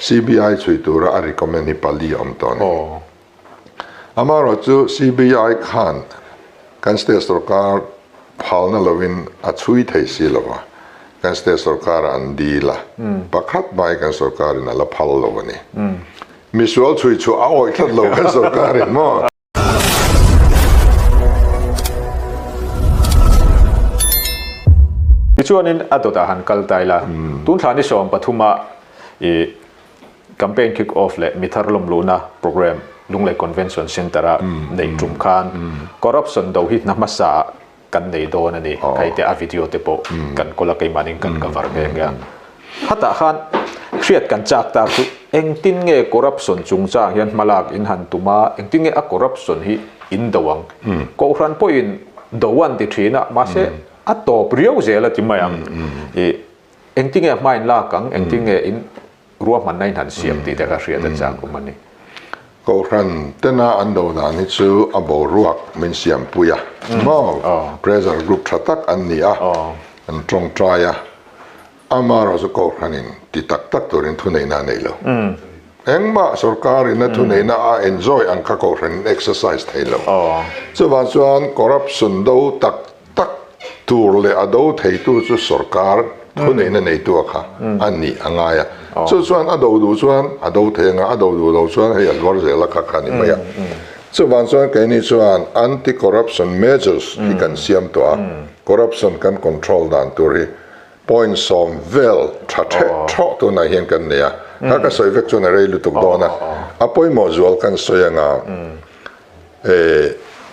CBI chhui tura a recommend hi pali a awm tawh a ni. Amaherawhchu CBI khan kan state sorkar phalna lovin a chhui thei si lo va, kan state sorkar an dil a, pakhat mai kan sorkarin a la phal lo a ni. Misual chhui chhuah a awih tlat lo kan sorkarin maw? Tichuanin a dawtah han kal ta ila, tun thla ni 13 ah i Campaign kick off leh mithar lawmluhna programme Lunglei Convention Centre a neih tum khan corruption do hi hna hmasa ah kan nei dawn a ni. Hei te a video te pawh kan kawl a keimahnin kan cover nghe nghe a. Khatah khan hriat kan chak tak chu engtin nge corruption chungchang hian hmalak in han tum a, engtin nge a corruption hi in do ang? Kohhran pawhin do an ti thin a, mahse a tawp riau zel a ti mai ang. Ih engtin nge hma in lak ang, engtin nge in ruahmanna in han siam tih te kha hriat a chak awm a ni. Kohhran tena an do dan hi chu a boruak min siampui a maw? Pressure group tha tak an ni a, an tawngtai a, amaherawh chu kohhranin ti tak tak turin thuneihna a nei lo. Engmah sorkarin a thuneihna a enjoy ang kha kohhranin exercise thei lo. Chuvang chuan corruption do tak tak tur leh a do theitu chu sorkar thuneihna neitu a kha a nih a ngai a. Chu chuan a do duh chuan a do thei anga, a do duh lo chuan hei a luar zel a kha kha a ni mai a. Chuvang chuan keini chuan anti-corruption measures hi kan siam tawh a, corruption kan control dan tur hi point 10 vel tha theh thawh tunah hian kan nei a. Kha ka sawi vek chuan a rei lutuk dawn a, a pawimawh zual kan sawi anga.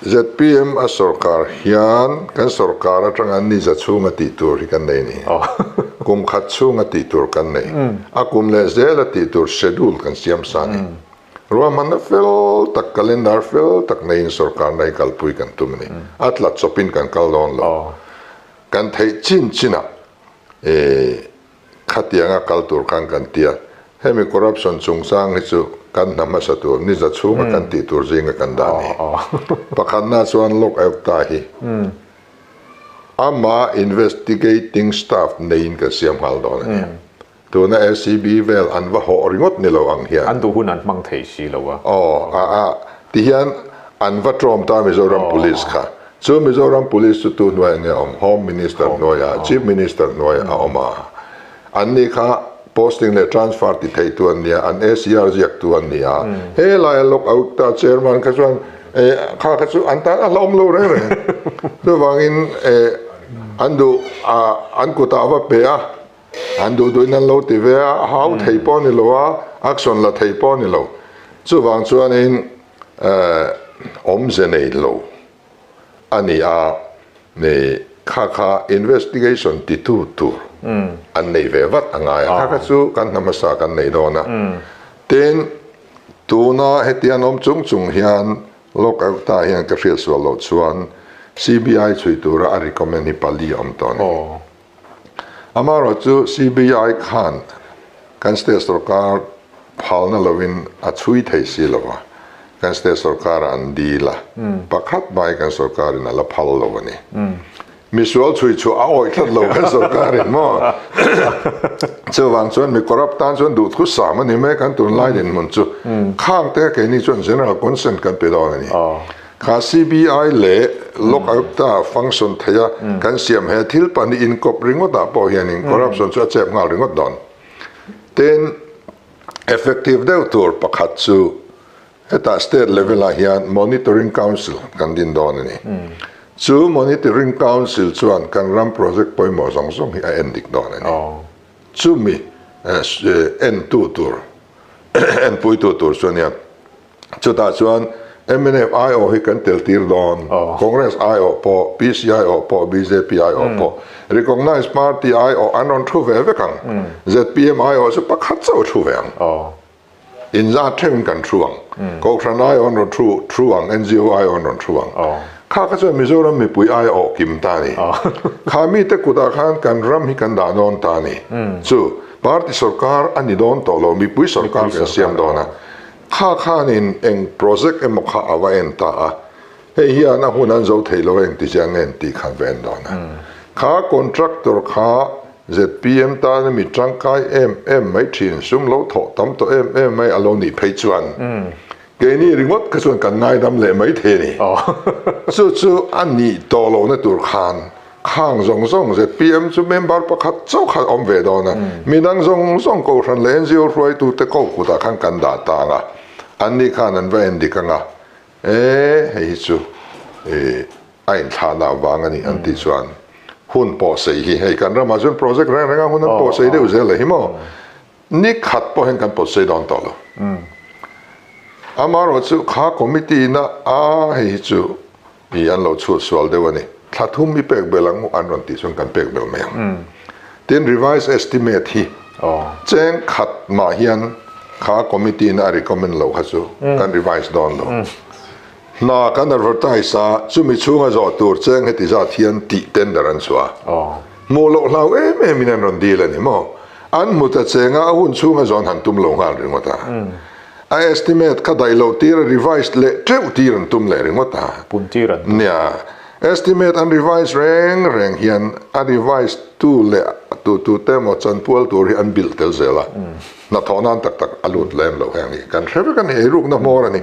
ZPM a sorkar hian kan sorkar atanga niza chhunga tih tur hi kan nei ni. Kum khat chhunga tih tur kan nei. A kum leh zela tih tur schedule kan siam sa ni. Ruahmanna fel tak, calendar fel tak neiin sorkarna hi kalpui kan tum a ni. A tla chawpin kan kal dawn lo. Kan theih chin chinah Khatianga kal tur khan kan ti a, hemi corruption chungchang hi chu kan hna hmasa tur, niza chhunga kan tih tur zinga kan dah a ni. Pakhatna chuan Lok Ayukta hi ama investigating staff neiin kan siam nghal dawn a ni. Tuna ACB vel an va hawh ringawt ni lo ang hian. An duh hun an hmang thei si lo a. Aw, a a, tihian an va tlawm ta Mizoram Police kha. Chu Mizoram Police chu tu hnuaiah nge a awm? Home Minister hnuaiah, Chief Minister hnuaiah a awm a. An ni kha posting leh transfer ti thei tu an nia, an ACR ziak tu an ni a. He laia Lok Ayukta Chairman kha chuan kha kha chu an tan a hlauhawm lo reng reng. Chuvangin an duh an kutah a va pe a, an duh duhin an lo ti ve a, a hau thei pawh a ni lo a, action la thei pawh a ni lo. Chuvang chuanin awmze nei lo a ni a, ni kha kha investigation titu tur an nei ve vat a ngai a, kha kha chu kan hna hmasa kan nei dawn a. Tin, tuna heti an awm chung chung hian Lok Ayukta hian ka hriat sual loh chuan CBI chhui tura a recommend hi pali a awm tawh a ni. Amaherawhchu CBI khan kan state sorkar phalna lovin a chhui thei si lo va, kan state sorkar an dil a, pakhat mai kan sorkarin a la phal lo a ni. Misual chhui chhuah a awih tlat lo kan sorkarin maw? Chuvang chuan mi corrupt tan chuan duhthu sam a ni mai kan tunlai dinhmun chu. Khang te keini chuan general consent kan pe dawn a ni. Kha CBI leh Lok Ayukta function theia kan siam he thil pahnih inkawp ringawtah pawh hianin corruption chu a chep nghal ringawt dawn. Tin, effective deuh tur pakhat chu hetah state level ah hian Monitoring Council kan din dawn a ni. Chu Monitoring Council chuan kan ram project pawimawh zawng zawng hi a en dik dawn a ni. Chumi entu tur, enpuitu tur chu a nia. Chutah chuan mnf aiawh hi kan tel tir dawn, Congress aiawh pawh, PC aiawh pawh, bjp aiawh pawh, recognised party aiawh an rawn thu ve vek ang. Zpm aiawh chu pakhat chauh a thu ve ang. Inzat theuhin kan thu ang. Kohhran aiawh an rawn thu thu ang, ngo aiawh an rawn thu ang. Kha kha chuan Mizoram mipui aiawh kim ta a ni. Kha mite kutah khan kan ram hi kan dah dawn ta a ni. Chu party sorkar a ni dawn tawh lo, mipui sorkar kan siam dawn a. Kha khanin eng project emaw kha a va en ta a, hei hian a hun an zo thei lo eng ti chiang nge an tih khan va en dawn a. Kha contractor kha ZPM tana mi tangkai em em mai thin, sum lo thawh tam tawh em em mai a lo nih phei chuan keini ringawt kha chuan kan ngaidam leh mai thei a ni. Chu chu a nih tawh lohna tur khan khang zawng zawng ZPM chu member pakhat chauh kha awm ve dawn a, midang zawng zawng Kohhran leh NGO hruaitute ko kutah khan kan dah tang a, anni khan an va endik ang a, e hei hi chu e a inthlahna avang a ni an tih chuan hun pawh sei hi hei kan ramah chuan project reng reng a hun an pawh sei deuh zel a hi maw ni khat pawh hian kan pawt sei dawn tawh lo. Amaherawhchu kha committee na a hei hi chu i an lo chhut sual deuh a ni. Thla thum i pek belh ang u an rawn tih chuan kan pek belh mai ang. Tin revised estimate hi cheng khat mah hian kha committee na a recommend lo kha chu kan revise dawn lo. Hna kan advertise a, chumi chhunga zawh tur cheng heti zat hian tih tender an chhuah a. Hmuh loh hlau em em in an rawn dil a ni maw? An hmu ta chenga a hun chhunga zawn han tum lo nghal ringawt a. A estimate kha daih loh tir a revised leh teuh tir an tum leh ringawt a. Pun tir an tum. Nia, estimate an revise reng reng hian a revise tu leh tu tu te emaw chanpual tur hi an bilh tel zel a. Hnathawh nan tak tak a lut lem lo heng hi kan hre vek a ni, eirukna hmawr a ni.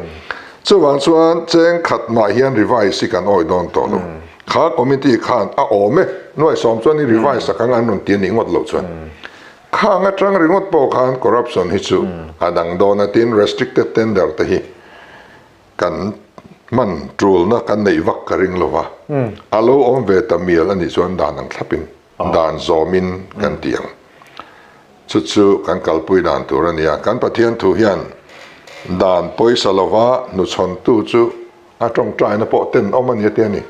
Chuvang chuan cheng khat mah hian revise hi kan awih dawn tawh lo. Kha committee khan a awm e, nuai sawm chuan i revise a kang an rawn ti a nih ngawt loh chuan. Khang atang ringawt pawh khan corruption hi chu a dang dawn a tin restricted tender te hi kan hman tulna kan neih vak ka ring lo va, a lo awm ve ta mial a nih chuan dan ang thlapin dan zawmin kan ti ang. Chu chu kan kalpui dan tur a ni a, kan Pathian thu hian dan pawisa lova hnuchhawntu chu a tawngtaina pawh ten awm a ni a ti a ni.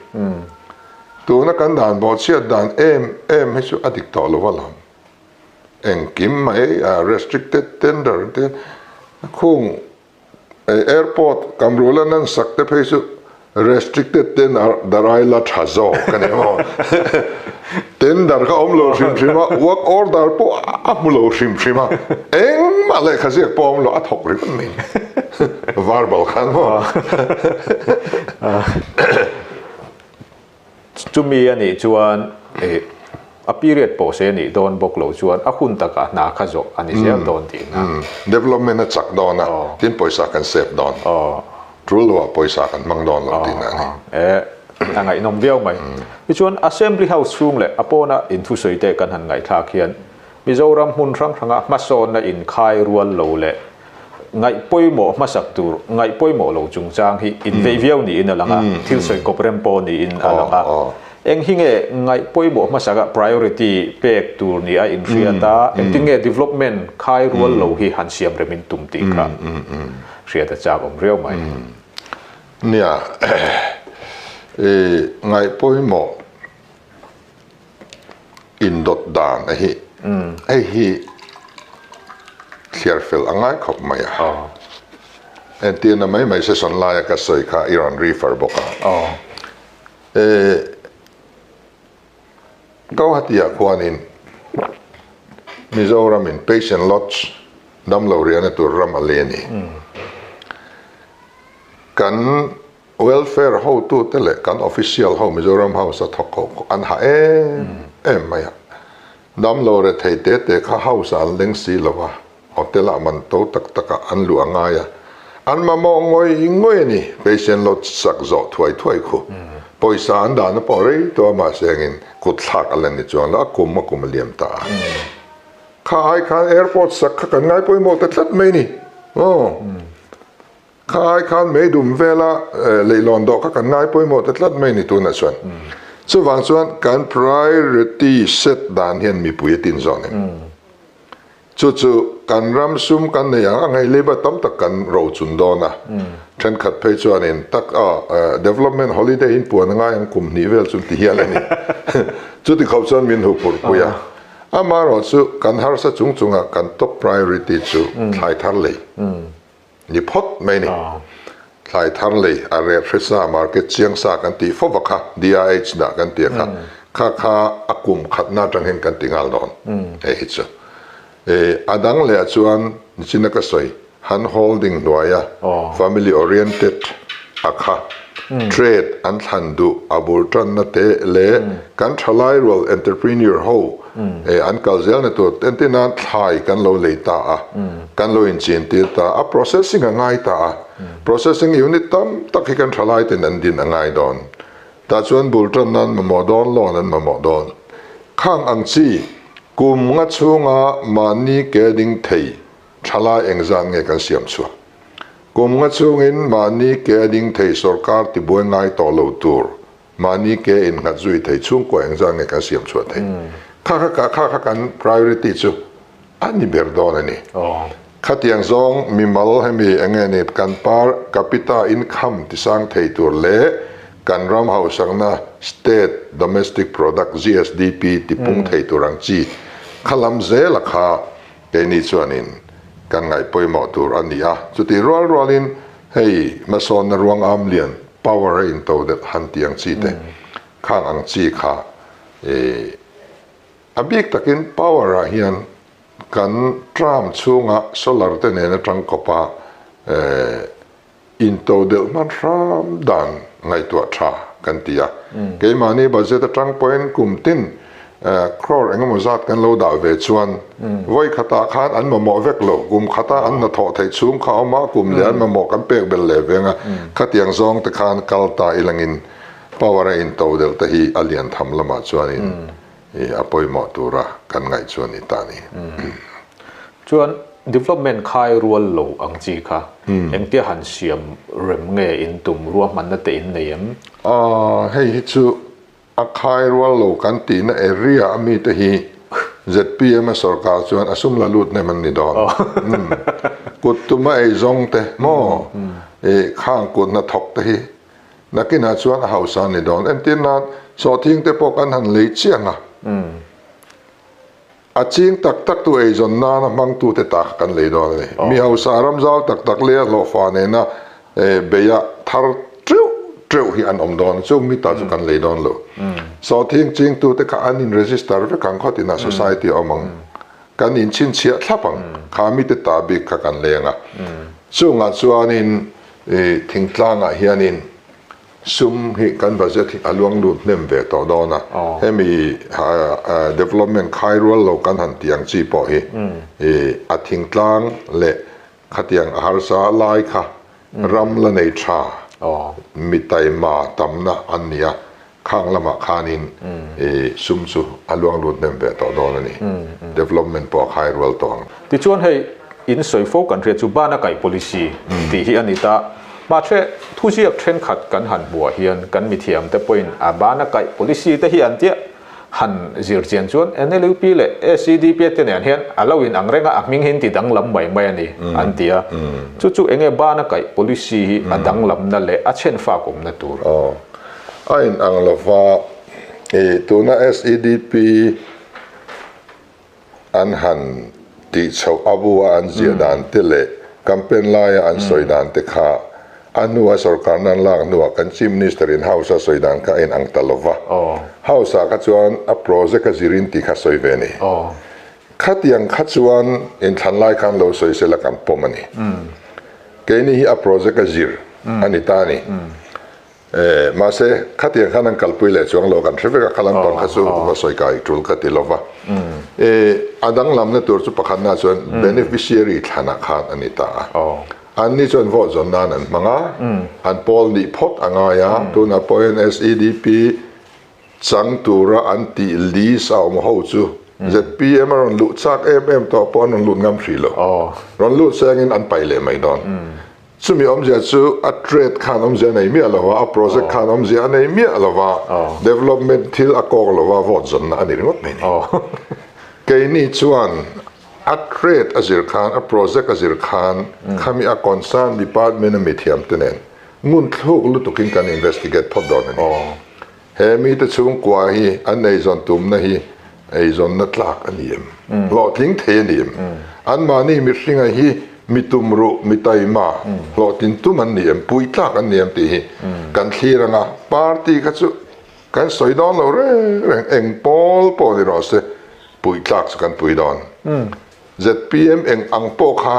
Tuna kan dan bawhchhiat dan em em hi chu a dik tawh lo alawm. Engkim mai restricted tender te khung airport Kamrula nan sak te phei chu restricted tender ai la tha zawk a ni maw. Tender kha awm lo hrim hrim a, work order pawh a hmu lo hrim hrim a, engmah lehkha ziak pawh a awm lo, a thawk ringawt mai verbal khan maw. Chumi a nih chuan a period pawh se nih dawn bawk lo chuan a hun takah hna kha zawh a ni zel dawn tihna. Development a chak dawn a, tin pawisa kan save dawn. Tul loah pawisa kan hmang dawn lo tihna a ni. A ngaihnawm viau mai. Tichuan Assembly House chhung leh a pawna inthusawi te kan han ngaihthlak hian Mizoram hmun hrang hranga hmasawnna inkhai rual lo leh Ngaih pawimawh hmasak tur, ngaih pawimawh lo chungchang hi inveih viau niin a lang a, thil sawi kawp rem pawh niin a lang a. Eng hi nge ngaih pawimawh hmasaka priority pek tur nia inhriat a, engtin nge development khai rual lo hi han siam remin tum tih kha hriat a chak awm riau mai. Nia, i ngaih pawimawh Indawt dan a hi hei hi thliar fel a ngai khawp mai a. Entirna mai mai session laia ka sawi kha i rawn refer bawk a. Guwahati-ah khuanin Mizoramin Patient Lodge damlo riahna tur ram a lei a ni. Kan Welfare hotute leh kan official ho Mizoram House a thawk ho an ha em em mai a. Damlo rethei te te kha house ah an leng si lo a, hotel ah man to tak tak ah an luh a ngai a. An mamawh ngawih ngawih a ni, patient lodge sak zawh thuai thuai khu. Pawisa an dahna pawh rei tawh a mahse engin kut thlak a la ni chuang lo, a kum a kum a liam ta a. Kha ai khan airport sak kha kan ngai pawimawh ta tlat mai ni. Aw. Kha ai khan mei dum vela leihlawn dawh kha kan ngai pawimawh ta tlat mai ni tunah chuan. Chuvang chuan kan priority set dan hian mipui a tin zawh ni. Chu chu kan ram sum kan nei ang a ngaih leiba tam tak kan ro chun dawn a. Thenkhat phei chuanin tak a development holiday in puan a ngai ang kum hnih vel chu ti hial a ni. Chuti khawp chuan min hu phurhpui a. Amaherawhchu kan harsa chung chunga kan top priority chu thlai thar lei. Ni phawt mai ni. Thlai thar lei a ret hre sa market chiang sa kan tih fo va kha DIH dah kan tih a kha kha kha a kum khatna atang hian kan ti nghal dawn hei hi chu. A dang leh ah chuan nichina ka sawi hand holding hnuaia family oriented. a kha trade an thlan duh a bul tanna te leh kan thalai rual entrepreneur ho an kal zelna tur entir nan thlai kan lo lei ta a, kan lo inchin tir ta a, processing a ngai ta a, processing unit tam tak hi kan thalai ten an din a ngai dawn. Tah chuan bul tan nan mamawh dawn loan an mamawh dawn. Khang ang chi kum nga chhunga mahni ke ding thei thalai engzat nge kan siam chhuah? Kum nga chhungin mahni ke a ding thei sorkar tibuai ngai tawh lo tur mahni ke innghat zui thei chhungkua engzat nge kan siam chhuah theih? Kha kha kha kha kan priority chu a ni ber dawn a ni. Khatiang zawng mimal hemi enge ni kan per capita income tisang thei tur leh kan ram hausakna state domestic product, GSDP, tipung thei tur ang chi kha lam zela kha keini chuanin kan ngaih pawimawh tur a ni a. Chutih rual rualin hei hmasawnna ruang am lian power a into deuh han tih ang chi te khang ang chi kha A bik takin power ah hian kan tram chhunga solar te nen atang kawpa into deuh hman hram dan ngaihtuah tha kan ti a. Keimahni budget atang pawhin kum tin crore engemaw zat kan lo dah ve chuan vawi khatah khan an mamawh vek lo, kum khata an hnathawh theih chhung kha a awm a, kum leh an mamawh kan pek belh leh veng a, khatiang zawng te khan kal ta ilangin Power a into delh te hi a lian tham lamah chuanin a pawimawh tura kan ngaih chu a ni ta ni. Chuan development khai rual lo ang chi kha engtia han siam rem nge in tum ruahmanna te in nei em? Hei hi chu a khai rual lo kan tihna area a mite hi zpm a sorkar chuan a sum la lut hnem an ni dawn. Kut tuma eizawng te maw khang kut hnathawk te hi Nakinah chuan a hausa a ni dawn. Entir nan, sawhthing te pawh kan han lei chiang a. A ching tak tak tu eizawn nana hmangtu te ta kha kan lei dawn a ni. Mi hausa ram zau tak tak leh a hlawhfa nena beia thar teuh teuh hi an awm dawn. Chung mi ta chu kan lei dawn lo. Sawhthing chingtu te kha an in register vek ang khawtin a society a awm ang. Kan in chhinchhiah thlap ang. Kha mi te ta bik kha kan leng a. Chungah chuanin I thingtlangah hianin sum hi kan budget hi a luang lut hnem ve tawh dawn a, hemi development khai rual lo kan han tih ang chi pawh hi i a thingtlang leh khatiang a harsa lai kha ram la nei tha mi taima tamna an ni a, khang lamah khanin i sum chu a luang lut hnem ve tawh dawn a ni. Development pawh a khai rual tawh ang. Tichuan hei in sawi fo kan hriat chu bana kaih policy tih hi a ni ta. Mahse thuziak thenkhat kan han hmuah hian kan mithiam te pawhin a bana kaih policy te hi an tia han zir chian chuan NLUP leh SEDP te nen hian a lo in ang reng a, a hming hi an ti danglam mai mai a ni an ti a. Chu chu enge bana kaih policy hi a danglamna leh a chhenfak awmna tur? A in ang lova i tuna SEDP an han tih chhoh a bu a an ziah dan te leh campaign laia an sawi dan te kha a hnua sorkarna an lak hnuah kan Chief Minister in House a sawi dan kha a in ang ta lova. House ah kha chuan a project a zirin tih kha sawi ve a ni. Khatiang kha chuan inthlan lai khan lo sawi sela kan pawm a ni. Keini hi a project a zir a ni ta a ni. E, mahse, khatiang khan an kalpui leh chuang lo, kan hre vek a, kha lampang kha chu va sawi kai tul ka ti lo va. E, a danglamna tur chu pakhatna chuan beneficiary thlanah khan a ni ta a. Anni chuan vote zawn nan an hmang a, an pawl nih phawt a ngai a, tunah pawhin SEDP chang tura an tih list a awm ho chu zpm a rawn luh chak em em tawh pawh an rawn lut ngam hrih lo. Rawn lut sengin an paih leh mai dawn. Chumi awmzia chu a trade khan awmzia a nei miah lo a, a project khan awmzia a nei miah lo a, development thil a kawk lo a, vote zawnna a ni ringawt mai ni. Keini chuan a trade a zir khan, a project a zir khan khami a concern department a mithiam te nen ngun thluk lutukin kan investigate phawt dawn a ni. He mite chhungkua hi an eizawn tumna hi eizawnna tlak a ni em? Hlawhtling thei a ni em? Anmahni mihringa hi mi tumruh, mi taima, hlawhtlin tum an ni em? Pui tlak an ni em tih hi kan thlir ang a, party kha chu kan sawi dawn lo reng reng, eng pawl pawh ni rawh se, pui tlak chu kan pui dawn. Zpm eng ang pawh kha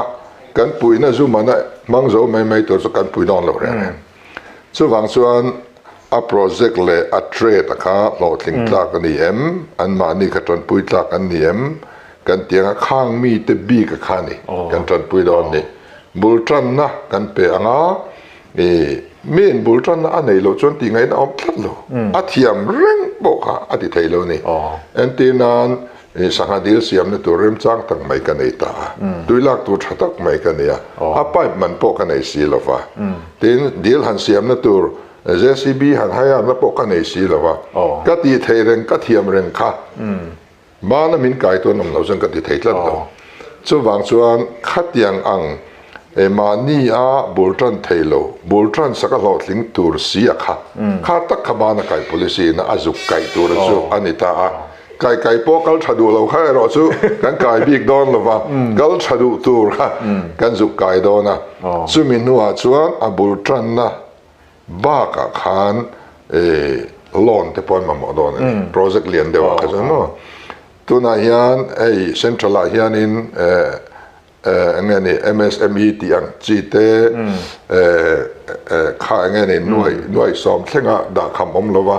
kan puihna zu mana hmang zo mai mai tur chu kan pui dawn lo reng reng. Chuvang chuan a project leh a trade a kha hlawhtling tlak a ni em? Anmahni kha tanpui tlak an ni em? Kan ti anga khang mite bik a kha a ni kan tanpui dawn ni. Bul tanna kan pe anga i miin bul tanna a nei loh chuan tih ngaihna a awm tlat lo. A thiam reng pawh kha a ti thei lo a ni. Entir nan I sangha dil siamna tur remchang tak mai ka nei ta a, tui lak tur tha tak mai ka nei a, a pipe man pawh ka nei si lo va, tin dil han siamna tur JCB han hire na pawh ka nei si lo va, ka tih thei reng ka thiam reng kha bana min kai tu an awm lo chuan ka ti thei tlat lo. Chuvang chuan khatiang ang E mahni a bul tan thei lo, bul tan sak a hlawhtling tur si a kha, kha tak kha bana kai policy in a zuk kaih tur chu a ni ta a. Kai kai pawh kal tha duh lo kha erawh chu kan kai bik dawn lo va, kal tha duh tur kha kan zuk kai dawn a. Chumi hnuah chuan a bul tanna bakah khan loan te pawh an mamawh dawn a ni, project lian deuh ah kha chuan maw. Tunah hian hei central ah hianin eng nge ni MSME tih ang chi te kha eng nge ni nuai nuai sawm thlenga dah kham awm lova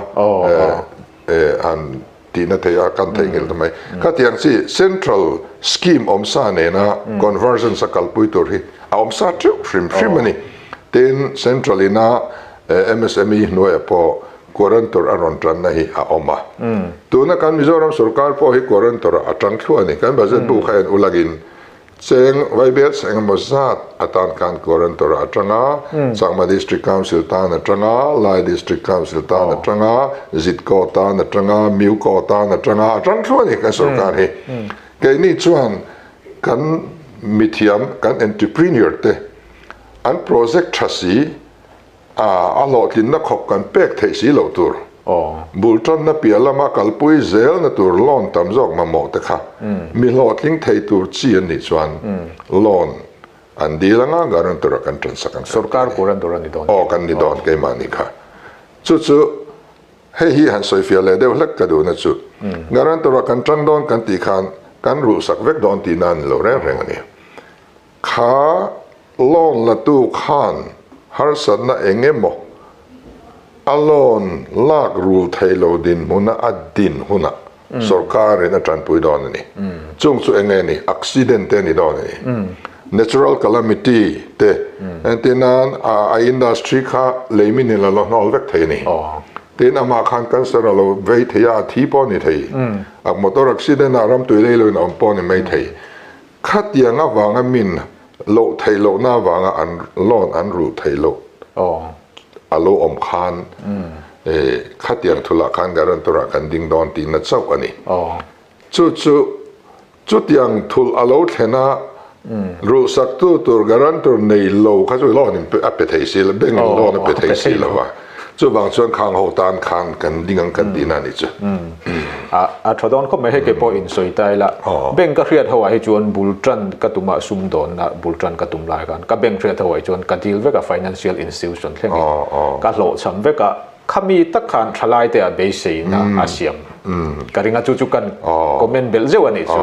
han tihna thei a kan theihnghilh ta mai. Khatiang chi central scheme awm sa nena convergence a kalpui tur hi a awm sa teuh hrim hrim a ni. Tin, central ina MSME hnuaiah pawh guarantor a rawn tanna hi a awm a. Tuna kan Mizoram sorkar pawh hi guarantor ah a tang thluah a ni. Kan budget bu kha en ulangin cheng vaibel cheng emaw zat atan khan guarantor ah a tang a, Chakma District Council tan a tang a, Lai District Council tan a tang a, Zitkaw tan a tang a, Miukaw tan a tang a, a tang thluah a ni kan sorkar hi. Keini chuan kan mithiam, kan entrepreneur te an project tha si, A hlawhtlinna khawp kan pek theih si loh tur, bul tanna piah lama kalpui zelna tur loan tam zawk mamawh te kha mi hlawhtling thei tur chi an nih chuan loan an dil anga guarantor a kan tansak ang. Sorkar guarantor a ni dawn. Aw kan ni dawn keimahni kha. Chu chu hei hi han sawifiah leh deuh hlek ka duhna chu guarantor a kan tan dawn kan tih khan kan ruhsak vek dawn tihna a ni lo reng reng a ni. Kha loan latu khan harsatna eng emaw a loan lak rul thei lo dinhmuna a din hunah sorkarin a tanpui dawn a ni. Chung chu eng nge ni? Accident te a ni dawn a ni. Natural calamity te entir nan a industry kha lei min in a lo hnawl vek thei a ni. Tin amah khan cancer a lo vei thei a, a thi pawh a ni thei. A motor accident ah ramtui lei loin a awm pawh a ni mai thei. Khatiang avanga min loh theih lohna avanga an loan an rulh theih loh a lo awm khan khatiang thulah khan guarantor ah kan ding dawn tihna chauh a ni. Chu chu chutiang thulh a lo thlen a rulhsaktu tur guarantor nei lo kha chu loan in a pe thei si lo, bank in loan a pe thei si lo va. Chuvang chuan khang ho tan khan kan ding ang kan tihna a ni chu. A tha dawn khawp mai, hei kei pawh insawi ta ila. Bank ka hriat ho ah hi chuan bul tan ka tum a, sum dawnna bul tan ka tum lai khan ka bank hriat ho ah hi chuan ka deal vek a financial institution thlengin ka hlawhchham vek a, khami tak khan thalai te ah beiseina a siam ka ring a, chu chu kan comment belh zeuh a nih chu.